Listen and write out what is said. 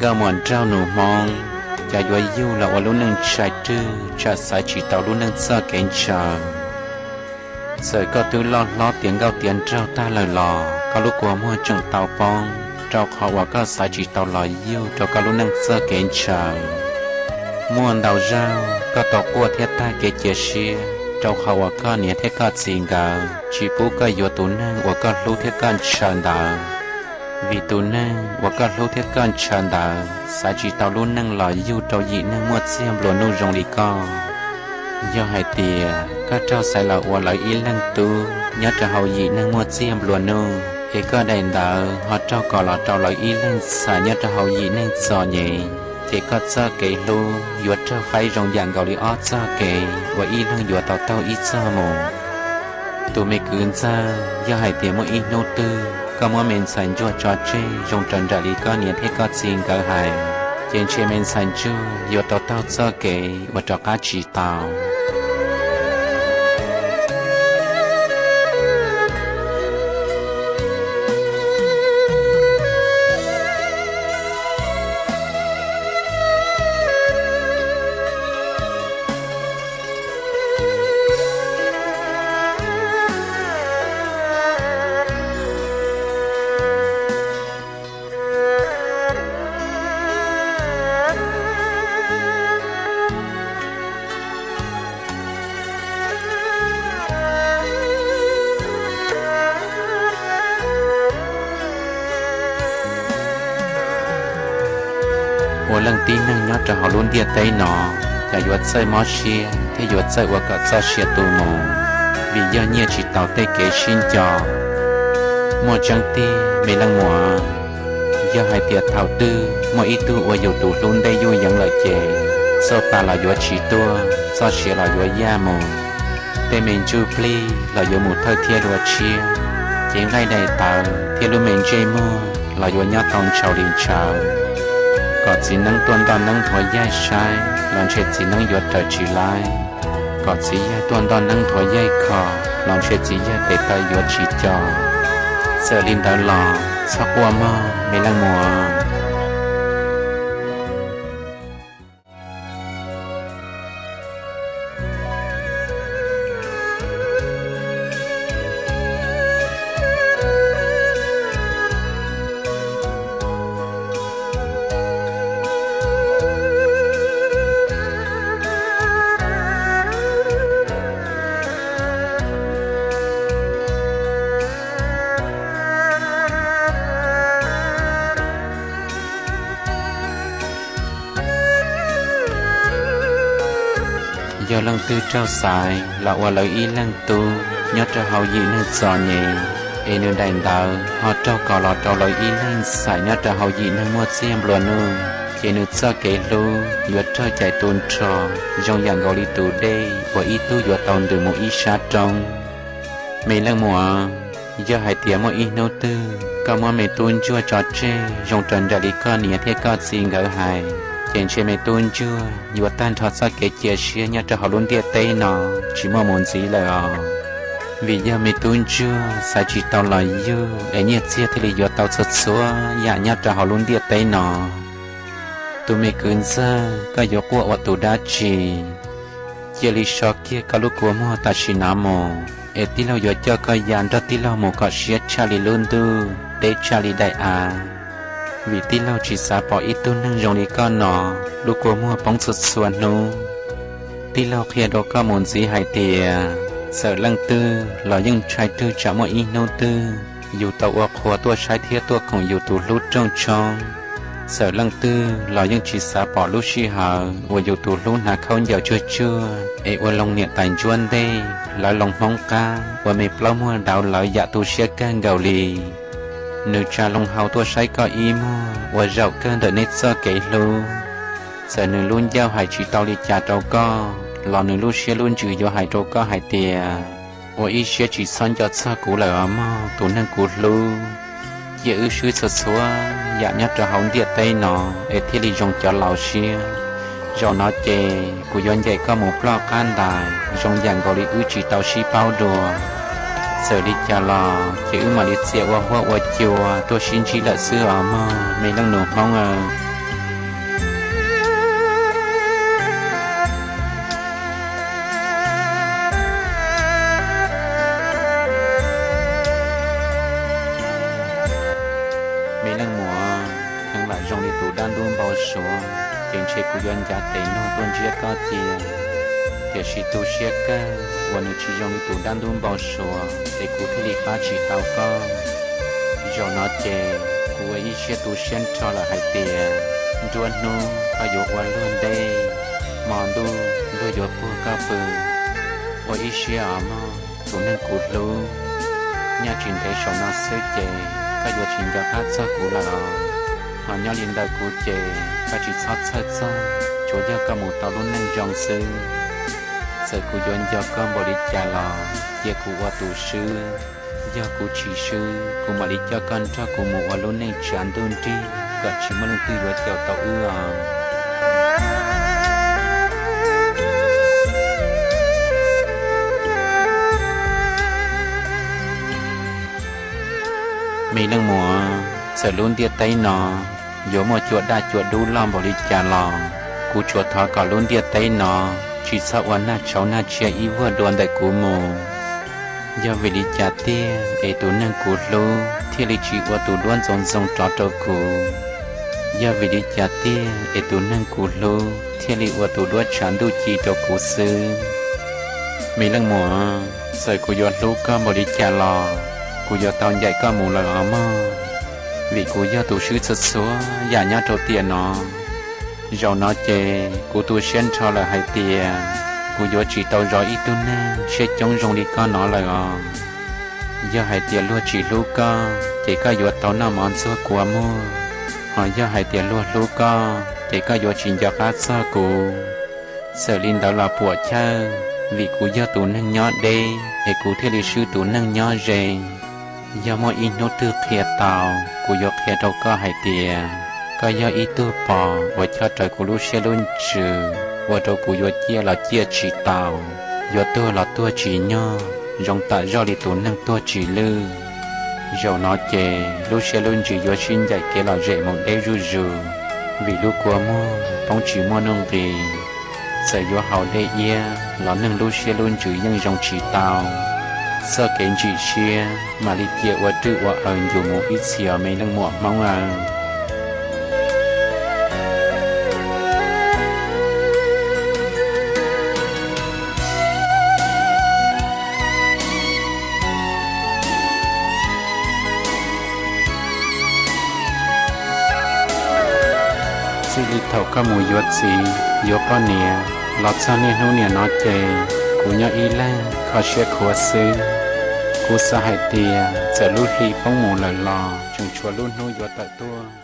Koj muam nraug nus Hmoob, cas yuav yug los ua lub neej ntshai rwg tsam xaiv tsis tau lub neej txoj kev ntshaw. Txawm koj twb loj hlob tiav nkauj tiav nraug tag lawm los koj lub kua muag tseem tau poob, rau qhov uas koj xaiv tsis tau los yug rau koj lub neej txoj kev ntshaw. Muaj ntau zaug koj tau quaj thiab tag kev cia siab, rau qhov uas koj niam thiab koj txiv nkawd tsis pub koj yuav tus neeg uas koj hlub thiab koj ntshaw ntawd. Vim tus neeg uas koj hlub thiab koj ntshaw ntawd xaiv tsis tau lub neej los yug rau yim neeg muaj txiag nplua nuj zoo li koj. Yog hais tias koj raug xaiv los ua lawv ib leeg tub nyob rau hauv yim neeg muaj txiag nplua nuj, es koj daim ntawd ho raug kos los rau lawv ib leeg ntxhais nyob rau hauv yim neeg txom nyem, ces koj txoj kev hlub yuav raug faib zoo yam nkaus li ob txoj kev uas ib leeg yuav tau taug ib txoj mus. Tus me kwv ntxawg, yog hais tias muaj ib hnub twg koj muab me ntxhais ntsuag tso tseg zoo raws nraim li koj niam thiab koj txiv nkawd hais, ces ntshe me ntxhais ntsuag yuav tau taug txoj kev uas rov qab tsis tau. Ua leej tib neeg nyob rau hauv lub ntiaj teb no, cas yuav txawj mob siab thiab yuav txawj ua kom txoj sia tu mus, vim yog nyiaj tsis taus tej kev sib nco. Muaj tseeb tiag me leej muam, yog hais tias thaum twg muaj ib tug ua yus tus hlub ntej yuj yeev lawm ces, txoj pa los yuav tsis tuaj, txoj sia los yuav yaj mus, tej me ntsuj plig los yuav mus thawj thiab dua tshiab, cev nqaij daim tawv thiab lub me ntsej muag los yuav nyob tau ntshaus li ntshaus. Kom txiv neeb tuaj ntoj neeb nthuav yaig saib los ntshe txiv neeb yuav raws tsis laib. Kom txiv yawg tuaj ntoj neeb nthuav yaig kho los ntshe txiv yawg tes taw yuav tsis co. Txawm li ntawd los txhob quaj mog me leej muam. Yog leej twg raug xaiv los ua lawv ib leeg tub nyob rau hauv yim neeg txom nyem, es nws daim ntawv ho raug kos los rau lawv ib leeg ntxhais nyob rau hauv yim neeg muaj txiag nplua nuj, ces nws txoj kev hlub yuav raug cais tu nrho zoo yam nkaus li tus dej uas ib tug yuav tau ntws mus ib sab roob. Me leej muam, yog hais tias muaj ib hnub twg koj muab me tub ntsuag tso tseg zoo raws nraim li koj niam thiab koj txiv nkawd hais, ces ntshe me tub ntsuag yuav tag nrho txoj kev cia siab nyob rau hauv lub ntiaj teb no tsis muaj mus ntxiv lawm os. Vim yog me tub ntsuag xaiv tsis tau los yug es nyiaj txiag thiaj li yuav tau txhua txhua yam nyob rau hauv lub ntiaj teb no. Tus me kwv ntxawg, koj yuav quaj ua tus dab tsi? Cia li so kiag koj lub kua muag tam sim no mus, es tij laug yuav coj koj ya nrog tij laug mus kom siab tshaj li lub ntuj, deb tshaj li daim av. Vim tij laug tsis xav pom ib tug neeg zoo li koj no lub kua muag poob txhua txhua hnub. Tij laug qhia rau koj mus ntxiv hais tias, txawm leej twg los yeej ntshai twg tsam muaj ib hnub twg yus tau ua qhua tuaj saib thiab tuaj koom yus tus hlub rooj tshoob. Txawm leej twg los yeej tsis xav pom lub sij hawm uas yus tus hlub hnav khaub ncaws tsuag tsuag es ua loo niam tais ntsuab ntej, lawv loo hmoob qab ua me plaub muag dauv lawv yam tu siab kawg nkaus li. Nws tsa loo hau tuaj saib koj ib muag ua zaum kawg ntawm neb txoj kev hlub. Txawm nws lub ncauj hais tsis tau li cas rau koj los nws lub siab lub ntsws yuav hais rau koj hais tias, ua ib siab tsis txhob nco txog kuv lawm os mog tus neeg kuv hlub. Cia wb swb txhua txhua yam nyob rau hauv ntiaj teb no es thiaj li zoo cov laus siab. Zaum no ces kuv yuav ncaim koj mus ploj qab ntais zoo yam nkaus li wb tsis tau sib paub dua. Txawm li cas los ces wb mam li txia ua huab ua cua tuaj sib ntsib lawm xwb os mog me leej nus hmoob aw. ces ntshe kuv yuav ncav tes luag tuaj ntsiab koj cia. Tiam sis tu siab kawg uas nws tsis zoo li tus dab ntub npau suav es kuv thiaj li pab tsis tau koj. Zaum no ces kuv ua ib siab tu siab nrho lawm hais tias nruab hnub koj yuav ua luag ntej, hmo ntuj luag yuav puag koj pw. Ua ib siab os mog tus neeg kuv hlub, nyob tsis ntev saum no xwb ces koj yuav tsis nco qab txog kuv lawm os. Ho nyob li ntawm kuv ces koj tsis txhob txhawj txog, tsuav yog koj mus tau lub neej zoo xwb. Txawm kuv yuav nco koj npaum li cas los cia kuv ua tus swb. Yog kuv tsis swb, kuv mam li coj koj nrog kuv mus ua lub neej tsav ntuj nrig kom tsis muaj leej twg yuav caum tau wb os. Me leej muam, txawm lub ntiaj teb no yuav muaj cua daj cua dub loj npaum li cas los kuv tsuas thov kom lub ntiaj teb no tsis txhob ua nag tshauv nag tshiab ib vuag dua ntawm kuv mus. Yog vim li cas tiag es tus neeg kuv hlub thiaj li tsis ua tus duab ntxoov ntxoo rov rau kuv? Yog vim li cas tiag es tus neeg kuv hlub thiaj li ua tus duab tshav ntuj ci rau kuv xwb? Me leej muam, txawm kuv yuav hlub koj npaum li cas los kuv yuav tau ncaim koj mus lawm os mog, vim kuv yog tus swb txhua txhua yam nyob rau tiam no. Zaum no ces kuv tu siab nrho lawm hais tias kuv yuav tsis tau zov ib tug neeg siab coob zoo li koj no lawm os. Yog hais tias luag tsis hlub koj ces koj yuav tau noj mov ntxuag kua muag, ho yog hais tias luag hlub koj ces koj yuav tsis nco qab txog kuv. Txawm li ntawd los puam chawj, vim kuv yog tus neeg nyob deb es kuv thiaj li swb tus neeg nyob ze. Yog muaj ib hnub twg qhia tau, kuv yuav qhia rau koj hais tias koj yog ib tug pog uas chob rawv kuv lub siab lub ntsws, ua rau kuv yuav ciaj los ciaj tsis tau, yuav tuag los tuag tsis nyog, zoo tam zoj li tus neeg tuag tsis lwj. Zaum no ces lub siab lub ntsws yuav sib ncaim kev lom zem mus deb zuj zus, vim lub kua muag poob tsis muaj nuj nqis. Txawm yuav haus dej iab los neeg lub siab lub ntsws yeej zoo tsis tau. Txoj kev ntsim siab mam li cia ua rwj ua aws ncuv mus ib txhis os me leej muam Hmoob aw. Txij li thaum koj mus yuav txiv, yuav poj niam los txog niaj hnub niam no ces kuv nyob ib leeg kho siab khuav xwb. Kuv xav hais tias txawm lub hli poob mus lawm los tseem tshuav lub hnub yuav tawm tuaj.